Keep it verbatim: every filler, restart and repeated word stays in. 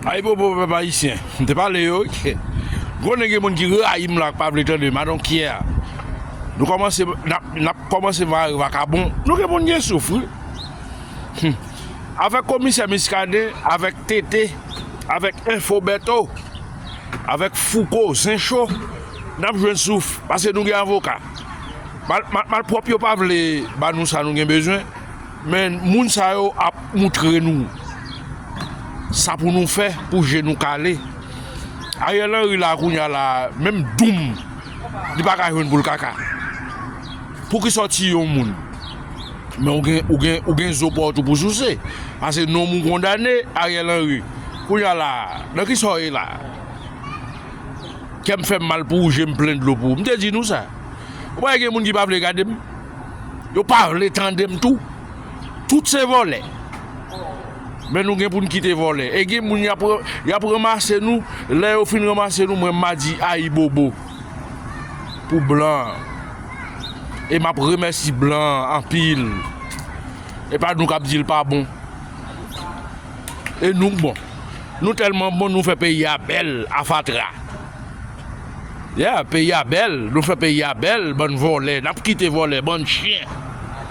Ayibobo pèp ayisyen, m te pale yo wi. M konnen gen moun ki rayi m la, k pa vle tande m, I don't care. Nou kòmanse, n ap, n ap kòmanse vare vakabon. Nou gen moun gen souf wi. Hmm. Avèk komisè Muscadin, avèk Tete, avèk Enfo Bèto, avèk Fouco, Zencho, n ap jwenn souf, paske nou gen avoka. Mal, mal, malpwòp yo pa vle ba nou sa nou gen bezwen, men moun sa yo ap moutre nou sa pou nou fè pou je nou kale. Ariel Henry la kounye a la, menm doum, li pa ka jwenn pou l kaka. Poukisa w tiye yon moun? Men ou gen, ou gen, ou gen zo pa w tou pou souse. Paske nonm ou kondane, Ariel Henry. Kounye a la, nan kisa w ye la? Kè m fè m mal pou ou, je m plen dlo pou ou. M te di nou sa. Ou pa wè gen moun ki pa vle gade m? Yo pa vle tande m tou. Tout se vòlè. Men nou gen pou n kite vòlè. E gen moun y ap, y ap ranmase nou. Lè yo fin ranmase nou, mwen m a di ayibobo pou blan an. E m ap remèsi blan an anpil. E pa nou k ap di l pa bon. E nou k bon. Nou tèlman bon, nou fè peyi a bèl a fatra. Yeah, peyi a bèl, nou fè peyi a bèl, bann vòlè, n ap kite vòlè, bann chen.